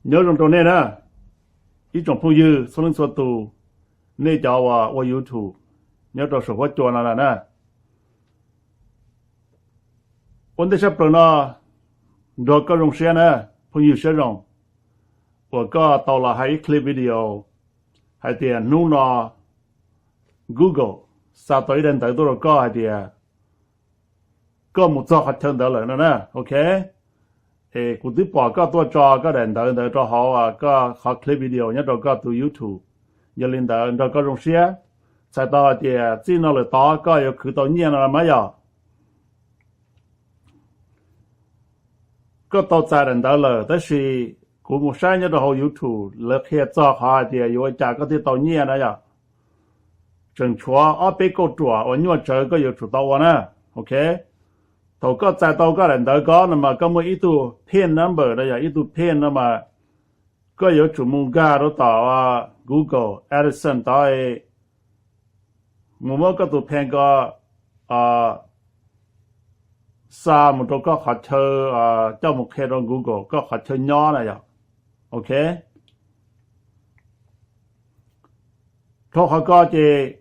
Nyob zoo rau nej na, ib tsoom phooj ywg txhua leej txhua tus, nej cov uas ua YouTube nyob rau saum huab cua no na. Ua ntej sab plaws no nrog koj zoo siab na, phooj ywg siab zoo, uas koj tau los hais ib clip video hais tias hnub no Google xa tau ib daim ntawv tuaj rau koj hais tias koj mus txog qhov chaw ntawd lawm no na, ok. Es kuv twb pom koj tuaj tso koj daim ntawv ntawd rau hauv koj qhov clip video nyob rau koj tus YouTube. Yog li ntawd nrog koj zoo siab, txhais tau hais tias txij no lawm tod koj yuav khwv tau nyiaj no los mas yog koj tau txais daim ntawv lawm, tab sis kuv mus saib nyob rau hauv YouTube lawv qhia txog qhov hais tias yuav ua cas koj thiaj tau nyiaj na yom. Tseem tshuav ob peb kauj ruam uas nyuaj tsawv koj yuav tsum tau ua na, ok. Thaum koj txais tau koj daim ntawv ko no mas koj muaj ib tug pin number no yog ib tug pin no mas koj yuav tsum mus nkag rau tom Google AdSense tod, mus muab koj tus pin ko xa mus rau koj qhov chaw, coj mus qhia rau Google koj qhov chaw nyob na yom, ok. Dhau qhov ko ces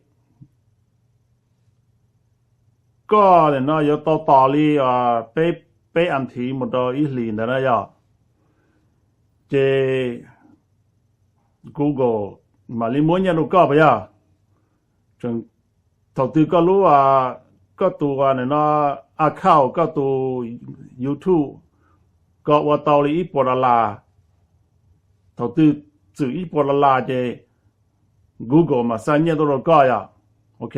koj nim no yuav tau tos li peb, peb as thiv mus rau ib hlis ntawd na yom, ces Google mam li muab nyiaj rau koj puas yog? Thaum twg koj lub, koj tus nim no account, koj tus YouTube ko ua tau li ib puas dollar, thaum twg txwm ib puas dollar ces Google mam xa nyiaj tuaj rau koj yom, ok.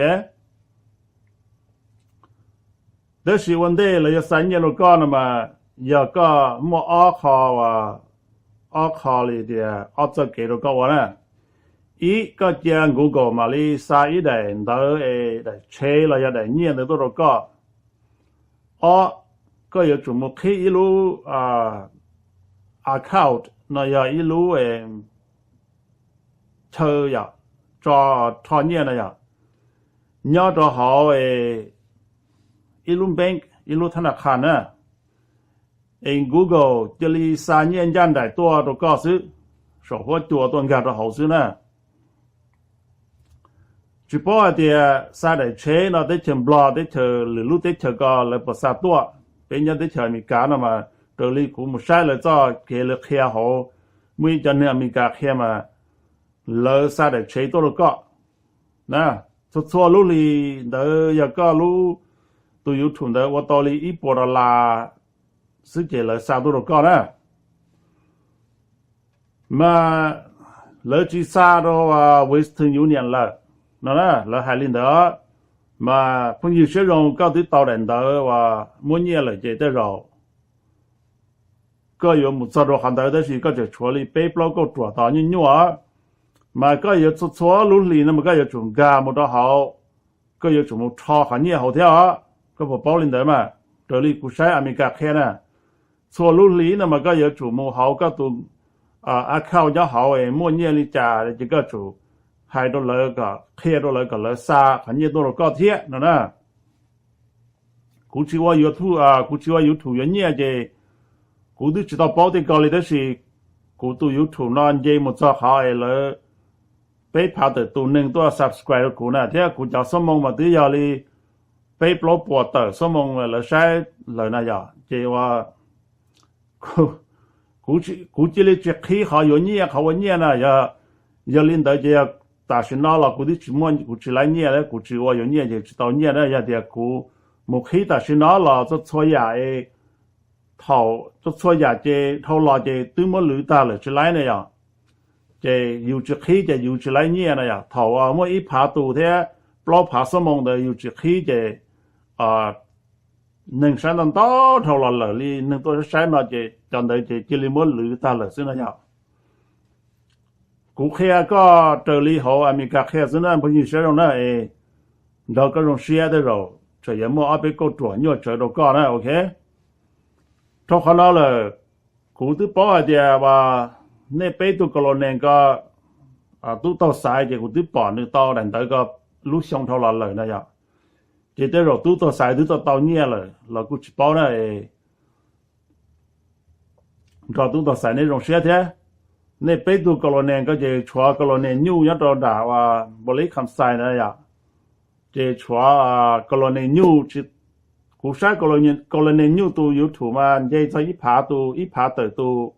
Tab sis ua ntej lawv yuav xa nyiaj rau koj no mas yog koj muaj ob qho, ob qho li tias ob txoj kev rau koj ua na. Ib, koj cia Google mam li xa ib daim ntawv es daim tsheb los yog daim nyiaj ntawd tuaj rau koj. Ob, koj yuav tsum mus qhib ib lub account no yog ib lub chaw yom, tso rho nyiaj no yom, nyob rau hauv ib lub bank, ib lub thab na qha na, es Google cia li xa nyiaj ncaj nraim tuaj rau koj xwb, saum huab cua tuaj nkag rau hauv xwb na. Tsis paub hais tias xa daim tsheb no teb chaws Nplog, teb chaws lwm lub teb chaws ko lawv puas xa tuaj. Peb nyob teb chaws Amelikas no mas raws li kuv mus saib lawv txoj kev lawv qhia hauv, muaj ib co neeg Amelikas qhia mas lawv xa daim tsheb tuaj rau koj na. Txhua txhua lub hlis ntawd yog koj lub, tus YouTube ntawd ua tau li ib puas dollar xwb ces lawv xa tuaj rau koj na. Mas lawv tsis xa rau Western Union lawm no na, lawv hais li ntawd. Mas phooj ywg siab zoo, koj twb tau daim ntawv uas muab nyiaj lawm ces tej zaum koj yuav mus txog rau qhov ntawd, tab sis koj tseem tshuav li peb plaub kauj ruam tod nyuaj nyuaj. Mas koj yuav txhua txhua lub hlis no mas koj yuav tsum nkag mus rau hauv, koj yuav tsum mus rho qhov nyiaj hauv thiab os. Koj puas paub li ntawd mas? Raws li kuv saib Amelikas qhia na, txhua lub hlis no mas koj yuav tsum mus hauv koj tus account nyob hauv es muaj nyiaj li cas ces koj tsum hais rau lawv kom, qhia rau lawv kom lawv xa qhov nyiaj tuaj rau koj thiab no na. Kuv tsis ua YouTube, kuv tsis ua YouTube yuav nyiaj ces kuv twb tsis tau paub tej ko li, tab sis kuv tus YouTube no nce mus txog qhov es lawv peb phav tawm tus neeg tuaj subscribe rau kuv na, thiab kuv cov xuab moos mas twb yog li peb plaub puas tawm xuab moos lawv saib lawm na yom. Ces ua kuv cia li tsis qhib qhov yuav nyiaj, qhov ua nyiaj na. Yog li ntawd ces yog tam sim no los kuv twb tsis muaj, kuv tsis laib nyiaj, kuv tsis ua yuav nyiaj ces tsis tau nyiaj na. Yog tias kuv mus qhib tam sim no los txhua txhua yam, thaum txhua txhua yam ces dhau los ces twb muab lwv tag lawm tsis laib na yom. Ces yus tsis qhib ces yus tsis laib nyiaj na yom. Thaum muaj ib phav tus thiab plaub phav xuab moos ntawd yus tsis qhib ces neeg saib ntau ntau dhau los lawm li neeg tuaj saib no ces cov ntawd ces cia li muab lwv tag lawm xwb no yom. Kuv qhia koj raws li hauv Amelikas qhia xwb na, phooj ywg siab zoo na, es nrog koj zoo siab, tej zaum tseem yuav muaj ob peb kauj ruam nyuaj tsawv rau koj na, ok. Rau qhov no lawm, kuv twb paub hais tias nej peb tug Colonel ko, tub Taug Xaiv, ces kuv twb pom nws tau daim ntawv ko lub xyoo dhau los lawm na yom. Ces tej zaum tub Taug Xaiv twb tau tau nyiaj lawm los kuj tsis paub na. Nrog tub Taug Xaiv neb zoo siab thiab. Nej peb tug colonel ko ces tshuav colonel nyuj nyob rau nram uas npaus li kham xais na yom. Ces tshuav colonel nyuj, kuv saib colonel nyuj tus YouTube mas nce txog ib phav tus, ib phav tawm tus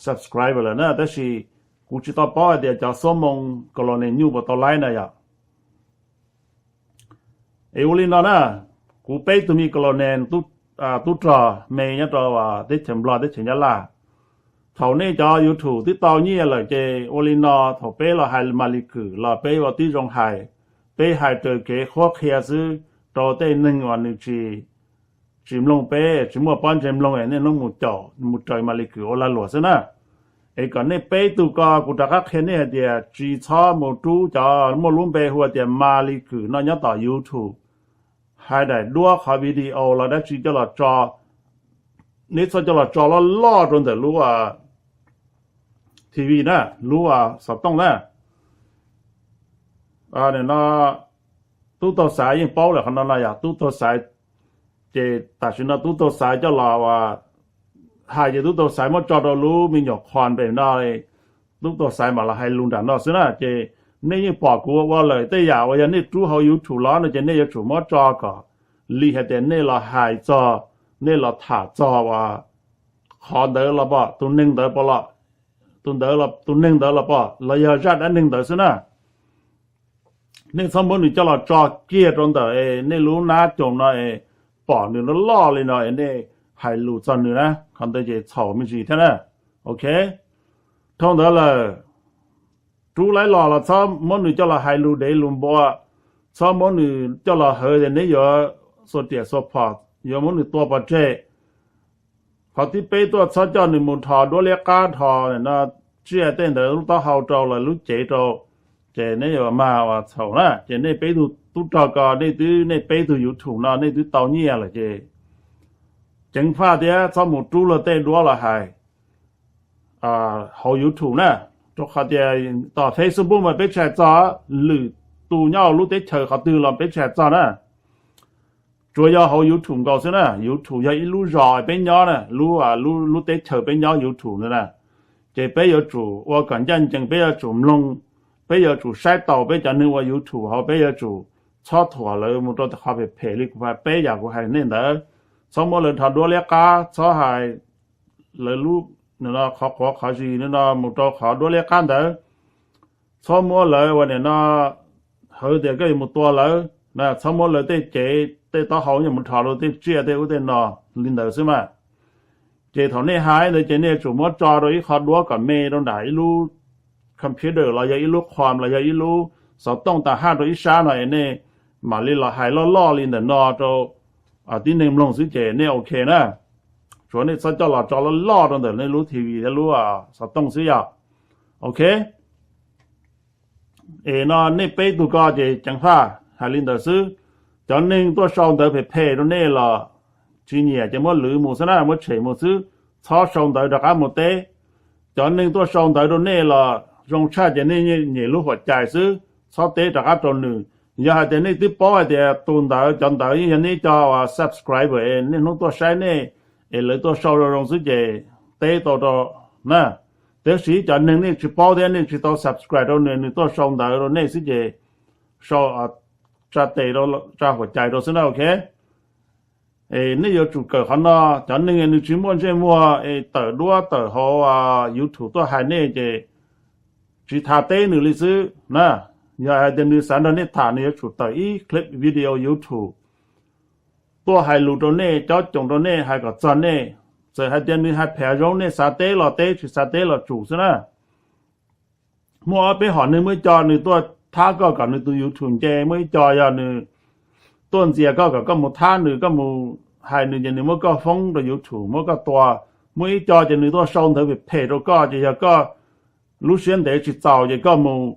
subscriber lawm na, tab sis kuv tsis tau paub hais tias cov xuab moos colonel nyuj puas tau laib na yom. Es ua li no na, kuv peb tug me colonel tub rog me nyob rau teb chaws Nplog teb chaws Nyab Laj, thaum nej cov YouTube twb tau nyiaj lawm ces ua li no, thaum peb los hais Maly Kut los peb ua tib zoo hais, peb hais raws kev qhuab qhia xwb rau tej neeg uas nws tsis, tsis mloog peb, tsis muaj pob ntseg mloog es nej hnub mus caum mus raws Maly Kut ua lag luam xwb na. Es kom nej peb tug ko kuv rov qab qhia nej hais tias tsis txhob mus rub cov muaj lub npe hu tias Maly Kut no nyob tom YouTube, hais daim duab qhov video los dab tsi coj los tso, nej txhob coj los tso loj loj rau ntawm lub TV na, lub xov tooj na. No, tub taug xaiv yeej paub lawm qhov no no yog tub taug xaiv. Ces tam sim no tub taug xaiv coj los hais ces tub taug xaiv muab tso rau lub me nyuam qhov pem no, tub taug xaiv mam los hais lus nram no xwb na. Ces nej yeej pom kuv ua lawm tej yam uas yog nej rub hauv YouTube los no ces nej yuav tsum muab tso kom li hais tias nej los hais txog, nej los tham txog uas qhov ntawd los pom, tus neeg ntawd pom los, tus ntawd, tus neeg ntawd los pom los yog zaj dab neeg ntawd xwb na. Nej txhob muab nws coj los tso kiag rau ntawm nej lub nab coos no es pom nws loj loj li no es nej hais lus txog nws na, qhov ntawd ces txhaum me ntsis thiab na. Ok, dhau ntawd lawm, rub laib los los txhob muab nws coj los hais lus dev lus npua, txhob muab nws coj los hawv tias neb yuav xuas riam xuas phom yuav muab nws tua pov tseg. Qhov thib peb tuaj txhob coj nws mus dhos duab liab qab dhos no, tsiaj tej ntawd lub taub hau rau lawv lub cev rau, ces neb yuav mag uas txhaum na. Ces nej peb tug tub rog ko nej twb, nej peb tug YouTube no nej twb tau nyiaj lawm ces ceev faj thiab txhob mus rub luag tej duab los hais hauv YouTube na. Rau qhov tias tom Facebook mas peb tsis hais txog, lwm tus nyob hauv lub teb chaws qhov twg los peb tsis hais txog na. Tsuas yog hauv YouTube nkaus xwb na. YouTube yog ib lub zos peb nyob na, lub, lub teb chaws peb nyob YouTube ntawd na. Ces peb yuav tsum ua kom ncaj ncees, peb yuav tsum mloog, peb yuav tsum saib taus peb cov neeg ua YouTube hauv, peb yuav tsum txhob thuam lawv mus rau qhov phem phem li kuv hais, peb yam kuv hais nej ntawd. Txhob muab lawv dhos duab liab qab, txhob hais lawv lub, qhov quav qhov zis no mus rau qhov duab liab qab ntawd. Txhob muab lawv ua nim no hawv tias koj yuav mus tua lawv, txhob muab lawv tej cev tej taub hau yuav mus dhos rau tej tsiaj tej ub tej no li ntawd xwb mas. Ces thaum nej hais ntawd ces nej yuav tsum muab tso rau ib qho duab kom me rau nram ib lub computer los yog ib lub com los yog ib lub xov tooj tas haj rau ib sab no es nej mam li los hais loj loj li ntawm no rau tib neeg mloog xwb ces nej ok na. Tsuav nej txhob coj los tso loj loj rau ntawm nej lub TV thiab lub xov tooj xwb yom. Ok, es no nej peb tug ko ces ceev faj hais li ntawd xwb. Cov neeg tuaj sau ntawv phem phem rau nej los tsis nyiam ces muab lwv mus xwb na, muab tshem mus xwb, txhob sau ntawv rov qab mus teb. Cov neeg tuaj sau ntawv rau nej los zoo tshaj ces nej nyem lub huam cai xwb, txhob teb rov qab rau nws. Yog hais tias nej twb paub hais tias tus ntawd, cov ntawd yeej yog nej cov uas subscriber, nej hnub tuaj saib nej, es lawv tuaj sau zoo zoo xwb ces teb tau rau na. Tiam sis cov neeg nej tsis paub thiab nej tsis tau subscribe rau nws, nws tuaj sau ntawv rau nej xwb ces sau tsa tes, tsa huam cai rau xwb na, ok. Nej yuav tsum kawm qhov no. Cov neeg nws tsis muaj ntsej muag es tawm duab tawm hauv YouTube tuaj hais nej ces tsis tas teb nws li xwb na. Yog hais tias nws xav nrog nej tham, nws yuav tsum tawm ib clip video YouTube tuaj hais lus rau nej, cob coos rau nej, hais kom txog nej. Txawm hais tias nws hais phem zoo nej xav teb los teb, tsis xav teb los tsum xwb na. Muaj ob peb hom neeg, muaj ib co nws tuaj thab koj kom nws tus YouTube nce, muaj ib co yog nws tuaj ntxias koj kom koj mus thab nws, koj mus hais nws ces nws muab koj foob rau YouTube muab koj tua. Muaj ib co ces nws tuaj sau ntawv phem phem rau koj ces yog koj lub siab ntev tsis txaus ces koj mus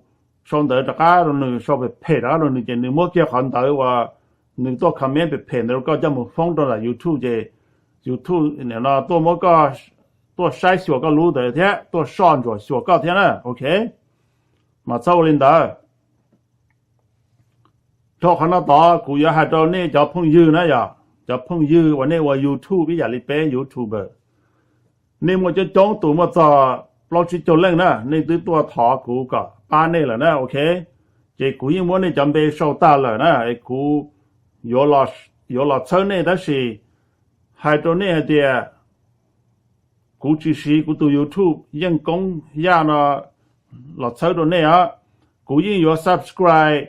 sau ntawv rov qab rau nws, sau phem phem rov qab rau nws ces nws muab kiag qhov ntawv uas nws tuaj comment phem phem ntawd rau koj coj mus foob rau ntawm YouTube ces YouTube nim no tuaj muab koj, tuaj saib xyuas koj lub ntawd thiab tuaj soj ntsuam xyuas koj thiab na, ok. Mas txhob ua li ntawd. Dhau qhov no tod kuv yuav hais rau nej cov phooj ywg na, yog cov phooj ywg uas nej ua YouTube ib yam li peb YouTuber, nej muaj coob coob tus muaj txog plaub tsib caug leej na, nej twb tuaj thov kuv kom pab nej lawm na, ok. Ces kuv yeej muab nej cov npe sau tag lawm na, es kuv yuav los txhawb nej tab sis hais rau nej hais tias kuv tsis siv kuv tus YouTube Yeej Koob Yaj no los txhawb rau nej os. Kuv yeej yuav subscribe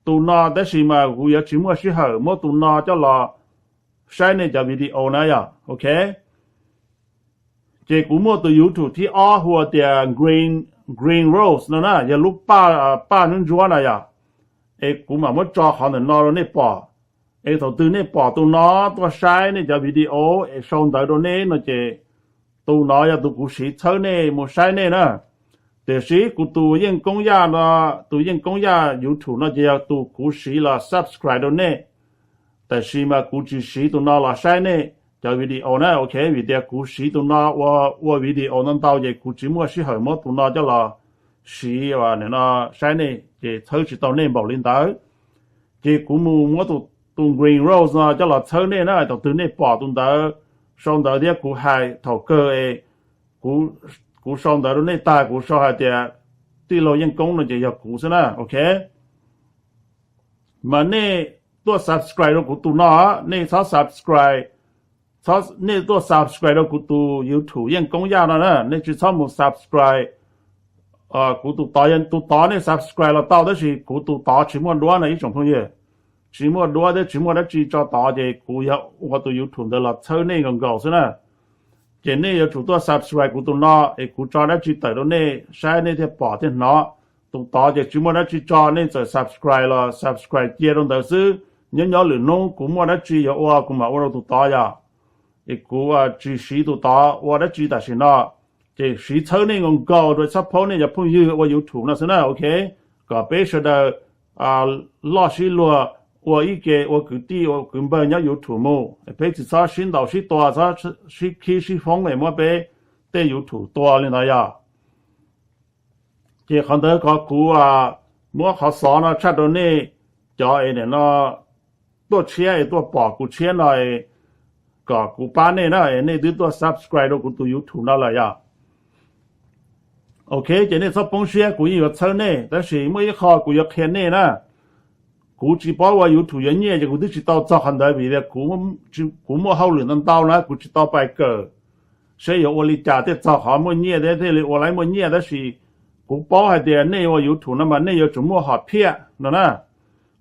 tus no tab sis mas kuv yuav tsis muaj sij hawm muab tus no coj los saib nej cov video na yom, ok. Ces kuv muaj tus YouTube thib ob hu tias Green Green Rose no na, yog lub paj ntsuab ntsuab na yom. Es kuv mam muab tso qhov ntawm no rau nej pom. Es thaum twg nej pom tus no tuaj saib nej cov video es sau ntawv rau nej no ces tus no yog tus kuv siv txhawb nej mus saib nej na. Tiam sis kuv tus Yeej Koob Yaj no, tus Yeej Koob Yaj YouTube no ces yog tus kuv siv los subscribe rau nej. Tab sis mas kuv tsis siv tus no los saib nej cov video na, ok, vim tias kuv siv tus no ua ua video ntau ntau ces kuv tsis muaj sij hawm muab tus no coj los siv no saib nej ces txhawb tsis tau nej npaum li ntawd. Ces kuv mus muab tus Green Rose no coj los txhawb nej na, thaum twg nej pom tus ntawd, sau ntawv thiab kuv hais thaum kawg es kuv sau ntawv rau nej tag kuv sau hais tias tij laug Yeej Koob no ces yog kuv xwb na, ok. Mas nej tuaj subscribe rau kuv tus no, nej txhob subscribe, nej tuaj subscribe rau kuv tus YouTube Yeej Koob Yaj no na, nej tsis txhob mus subscribe kuv tus tod. Tus tod nej subscribe los tau tab sis kuv tus tod tsis muaj duab no ib tsoom phooj ywg. Tsis muaj duab thiab tsis muaj dab tsi tso tod ces kuv yog ua tus YouTube ntawd los txhawb nej nkaus nkaus xwb na. Ces nej yuav tsum tuaj subscribe kuv tus no es kuv tso dab tsi tawm rau nej saib nej thiaj pom thiaj hnov. Tus tod ces tsis muaj dab tsi tso, nej txawm subscribe los subscribe cia rau ntawd xwb. Nyob nyob lwm hnub kuv muaj dab tsi yuav ua kuv mam ua rau tus tod yom. Es kuv tsis siv tus tod ua dab tsi tam sim no, ces siv txhawb nej nkaus nkaus rau txhob phaub nej cov phooj ywg ua YouTube no xwb na, ok. Kom peb sawv daws loj sib luag ua ib ke ua kwv tij ua kwv npawg nyob YouTube mus, peb tsis txhob sib ntaus sib tua, txhob sib khib sib foob es muab peb tej YouTube tua li ntawd yom. Ces qhov ntawd kom kuv muab qhov xov no tshaj rau nej cov es nim no tuaj tshiab es tuaj pom kuv tshiab no, kom kuv pab nej na, es nej twb tuaj subscribe rau kuv tus YouTube no lawm yom. Ok, ces nej txhob poob siab, kuv yeej yuav txhawb nej, tab sis muaj ib qho kuv yuav qhia nej na. Kuv tsis paub ua YouTube yuav nyiaj ces kuv twb tsis tau txog qhov ntawd vim tias kuv muaj hauj lwm ntau ntau na, kuv tsis tau pais kawm seb yuav ua li cas thiaj txog qhov muaj nyiaj thiab thiaj li ua laib muaj nyiaj, tab sis kuv paub hais tias nej ua YouTube no mas nej yuav tsum muaj hom phiaj no na.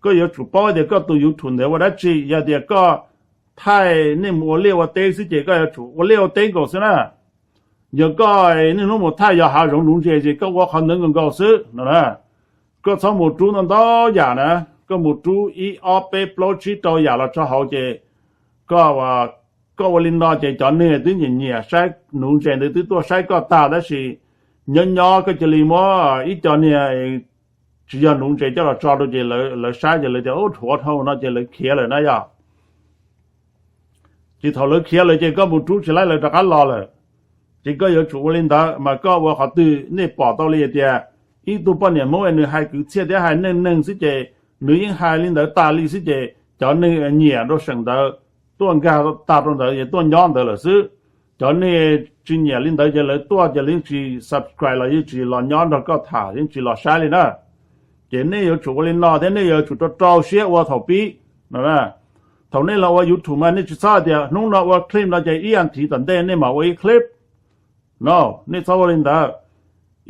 Koj yuav tsum paub tias koj tus YouTube ntawd ua dab tsi, yog tias koj thaij nej mus ua liaj ua teb xwb ces koj yuav tsum ua liaj ua teb nkaus xwb na. Yog koj niaj hnub mus thaij yog hav zoov nuv ntses ces koj ua qhov ntawd nkaus nkaus xwb no na. Koj txhob mus rub ntau ntau yam na, koj mus rub ib ob peb plaub tsib rau yam los tso hauv ces koj koj ua li no ces cov neeg twb nyiam nyiam saib nuv ntses ntawd twb tuaj saib koj tag tab sis nyob nyob koj cia li muab ib co niag tsis yog nuv ntses coj los tso rau ces lawv saib ces lawv tias ub rhuav dhau no ces lawv khiav lawm na yom. Ces thaum lawv khiav lawm ces koj mus rub tsis laib lawv rov qab los lawm. Ces koj yuav tsum ua li ntawd mas koj ua qhov twg nej pom tau li tias ib tug poj niam Hmoob nws hais kwv txhiaj thiab hais neej neeg xwb ces nws yeej hais li ntawd tas li xwb ces cov neeg nyiam rau seem ntawd tuaj nkag tag rau ntawd ces tuaj nyob ntawd lawm xwb. Cov neeg tsis nyiam li ntawd ces lawv tuaj ces lawv yeej tsis subscribe los yeej tsis los nyob nrog koj tham yeej tsis los saib li na. Ces nej yuav tsum ua li no thiab nej yuav tsum rau rau siab ua thaum pib no. Thaum nej los ua YouTube mas nej tsis txhob tias hnub no ua clip no ces ib as thiv tom ntej nej mam ua ib clip no, nej txhob ua li ntawd.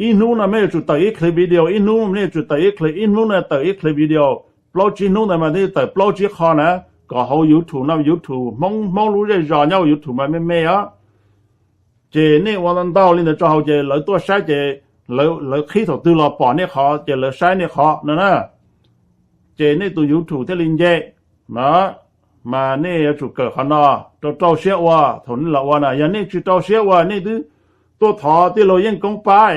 Ib hnub no nej yuav tsum tawm ib clip video, ib hnub nej yuav tsum tawm ib clip, ib hnub no tawm ib clip video, plaub tsib hnub ntawd mas nej tawm plaub tsib qho na, kom hauv YouTube no YouTube Hmoob Hmoob lub zej zos nyob hauv YouTube mas me me os. Ces nej ua ntau ntau li ntawd tso hauv ces lawv tuaj saib ces lawv qhib thaum twg los pom nej qhov ces lawv saib nej qhov no na. Ces nej tus YouTube thiaj li nce no. Mas nej yuav tsum kawm qhov no, rau rau siab ua thaum nej los ua na. Yog nej tsis rau siab ua nej twb tuaj thov tij laug Yeej Koob pab,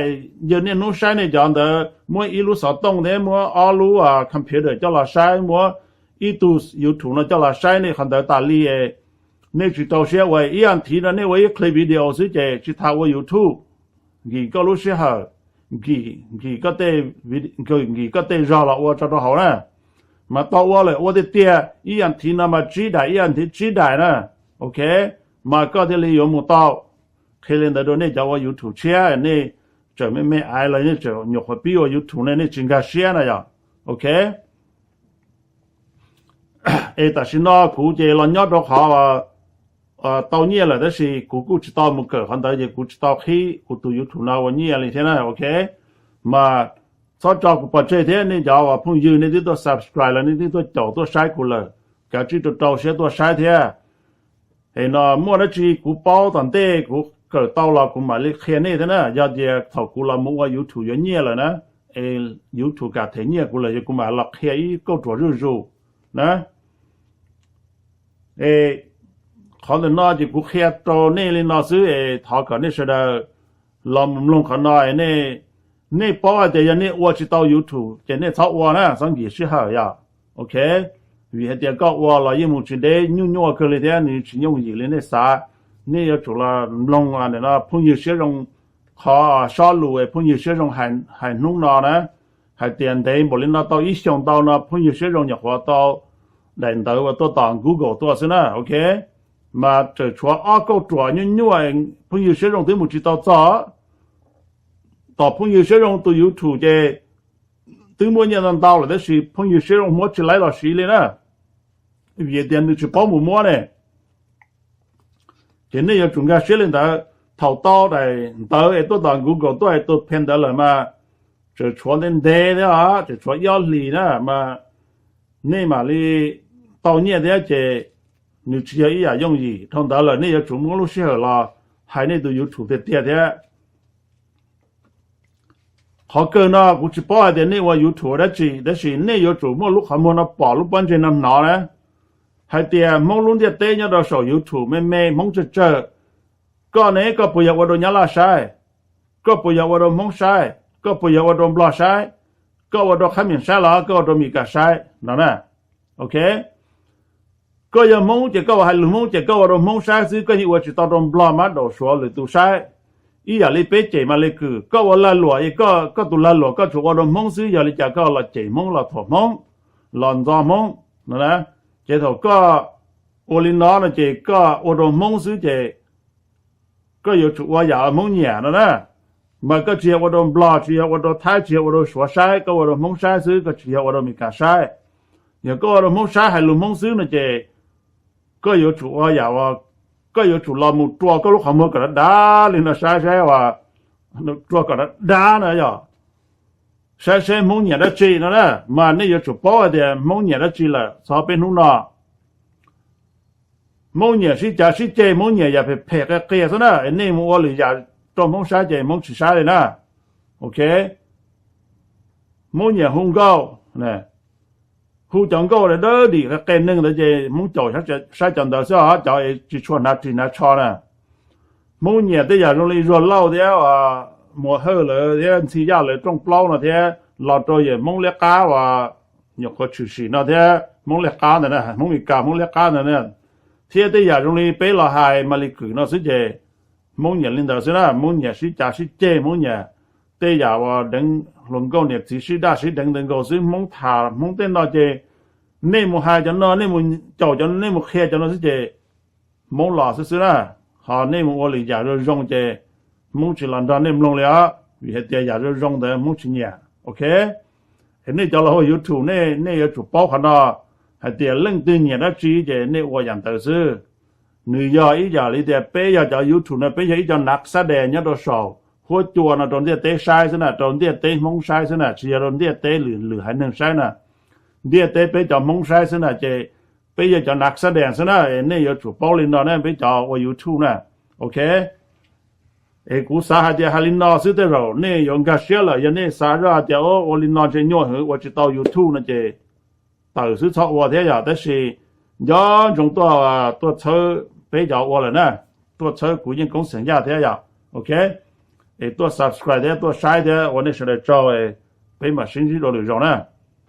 yog niaj hnub saib nej cov ntawd muab ib lub xov tooj thiab muab ob lub computer coj los saib, muab ib tug YouTube no coj los saib nej qhov ntawd tas li, nej tsis rau siab ua ib as thiv no nej ua ib clip video xwb ces tsis tas ua YouTube. Nkim koj lub sij hawm, nkim, nkim koj tej zog los ua tso rau hauv na. Mas tau ua lawm ua tiag tiag ib as thiv no mas tsib daim ib as thiv tsib daim na. Ok, mas koj thiaj li yuav mus tau. Qhia li ntawd rau nej cov ua YouTube tshiab, nej tseem me me aiv los nej tseem nyuam qhuav pib ua YouTube ne, nej tsis nkag siab na yom. Ok, es tam sim no kuv ces los nyob rau qhov tau nyiaj lawm tab sis kuv kuj tsis tau mus kawm qhov ntawd ces kuv tsis tau qhib kuv tus YouTube no ua nyiaj li thiab na. Ok, mas txhob tso kuv pov tseg thiab, nej cov uas phooj ywg nej twb tuaj subscribe los nej twb tuaj caum tuaj saib kuv lawm, kav tsij rau rau siab tuaj saib thiab. Es no muaj dab tsi kuv paub tom ntej kuv kawm tau los kuv mam li qhia nej thiab na. Yog tias thaum kuv los mus ua YouTube yuav nyiaj lawm na, es YouTube kam them nyiaj kuv lawm yog kuv mam los qhia ib kauj ruam zuj zus na. Es qhov ntawm no ces kuv qhia rau nej li no xwb es thov kom nej sawv daws los mus mloog qhov no es nej, nej paub hais tias yog nej ua tsis tau YouTube ces nej txhob ua na, txhob nkim sij hawm yom. Ok, vim hais tias koj ua los yeej mus tsis deb, nyuaj nyuaj kawg li thiab nws tsis yooj yim li nej xav. Nej yuav tsum los mloog no phooj ywg siab zoo, qhov sob lus phooj ywg siab zoo hais hnub no na, hais tias ntev npaum li no tau ib xyoos ntau no phooj ywg siab zoo nyuam qhuav tau daim ntawv uas tuaj tom Google tuaj xwb na. Ok, mas tseem tshuav ob kauj ruam nyuaj nyuaj phooj ywg siab zoo twb mus tsis tau txog. Tom phooj ywg siab zoo tus YouTube ces twb muaj nyiaj ntau ntau lawm tab sis phooj ywg siab zoo muab tsis laib los siv li na, vim tias nws tsis paub mus muab ne. Ces nej yuav tsum nkag siab li ntawd. Thaum tau daim ntawv es tuaj tom Google tuaj es tus phe ntawd lawm mas tseem tshuav ntev ntev thiab os, tseem tshuav ib ob hlis na mas nej mam li tau nyiaj thiab ces nws tsis yog ib yam yooj yim. Dhau ntawd lawm nej yuav tsum muab lub sij hawm los hais nej tus YouTube tiag tiag thiab. Qhov kawg no kuv tsis paub hais tias nej ua YouTube ua dab tsi tab sis nej yuav tsum muaj lub qhov muag no pom lub pob ntseg no hnov na, hais tias Hmoob lub ntiaj teb nyob rau saum YouTube me me Hmoob tsawg tsawg. Koj ne koj puas yog ua rau Nyab Laj saib? Koj puas yog ua rau Hmoob saib? Koj puas yog ua rau Nplog saib? Koj ua rau Qhab Mias saib los koj ua rau Mes Kas saib no na? Ok, koj yog Hmoob ces koj ua hais lus Hmoob ces koj ua rau Hmoob saib xwb, koj yeej ua tsis tau rau Nplog Mab Daum Suav lwm tus saib. Ib yam li peb cem Malis Kws, koj ua lag luam es koj tus lag luam koj tsuas ua rau Hmoob xwb, yog li cas koj los cem Hmoob los thuam Hmoob los ntxo Hmoob no na? Ces thaum koj ua li no no ces koj ua rau Hmoob xwb ces koj yuav tsum ua yam Hmoob nyiam no na. Mas koj tsis yog ua rau Nplog, tsis yog ua rau Thaib, tsis yog ua rau Suav saib, koj ua rau Hmoob saib xwb, koj tsis yog ua rau Mes Kas saib. Yog koj ua rau Hmoob saib hais lus Hmoob xwb no ces koj yuav tsum ua yam uas koj yuav tsum los mus rua koj lub qhov muag kom dav dav li no saib saib uas, rua kom dav dav na yog, saib seb Hmoob nyiam dab tsi no na. Mas nej yuav tsum paub hais tias Hmoob nyiam dab tsi lawm txog peb hnub no. Hmoob nyiam sib cav sib ceg, Hmoob nyiam yam phem phem qias qias xwb na. Nej mus ua lwm yam rau Hmoob saib ces Hmoob tsis saib li na. Ok, Hmoob nyiam hu nkauj, hu cov nkauj dawb dim qias qias neeg ntawd ces Hmoob caum saib cov ntawd xwb os, cov tsis tshua hnav ris hnav tsho na. Hmoob nyiam tej yam zoo li Zuag Lauj thiab Muas Hawj lawv thiab Ntxhi Yaj lawv rooj plaub no thiab los rau yawm Hmoob liab qab uas nyuam qhuav tshwm sim no thiab Hmoob liab qab ntawd na, Hmoob Mes Kas Hmoob liab qab ntawd na, thiab tej yam zoo li peb los hais Malis Kws no xwb ces Hmoob nyiam li ntawd xwb na. Hmoob nyiam sib cav sib ceg, Hmoob nyiam tej yam uas deev hluas nkauj niam txiv sib daj sib deev ntawd nkaus xwb. Hmoob tham Hmoob tej no ces nej mus hais cov no, nej mus caum cov no, nej mus qhia cov no xwb ces Hmoob los xwb xwb na. Ho nej mus ua lwm yam zoo zoo ces Hmoob tsis los nrog nej mloog li os, vim hais tias yam zoo zoo ntawd Hmoob tsis nyiam. Ok, es nej cov los ua YouTube ne, nej yuav tsum paub qhov no, hais tias leej twg nyiam dab tsi ces nej ua yam ntawd xwb. Nws yog ib yam li tias peb yog cov YouTube no peb yog ib co nav xab des nyob rau saum huab cua no rau ntiaj teb saib xwb na, rau ntiaj teb Hmoob saib xwb na, tsis yog rau ntiaj teb lwm lwm haiv neeg saib na. Ntiaj teb peb cov Hmoob saib xwb na ces peb yog cov nav xab des xwb na, nej yuav tsum paub li no na peb cov ua YouTube na. Ok, es kuv xav hais tias hais li no xwb tej zaum nej yuav nkag siab lawm. Yog nej xav zoj hais tias ua li no ntshe nyuaj heev ua tsis tau YouTube no ces tawm xwb txhob ua thiab yom. Tab sis nco ntsoov tuaj, tuaj txhawb peb cov ua lawm na, tuaj txhawb kuv Yeej Koob Xeem Yaj thiab yom. Ok, es tuaj subscribe thiab tuaj saib thiab ua nej sawv daws tsaug, peb mam sib ntsib dua lwm zaus na.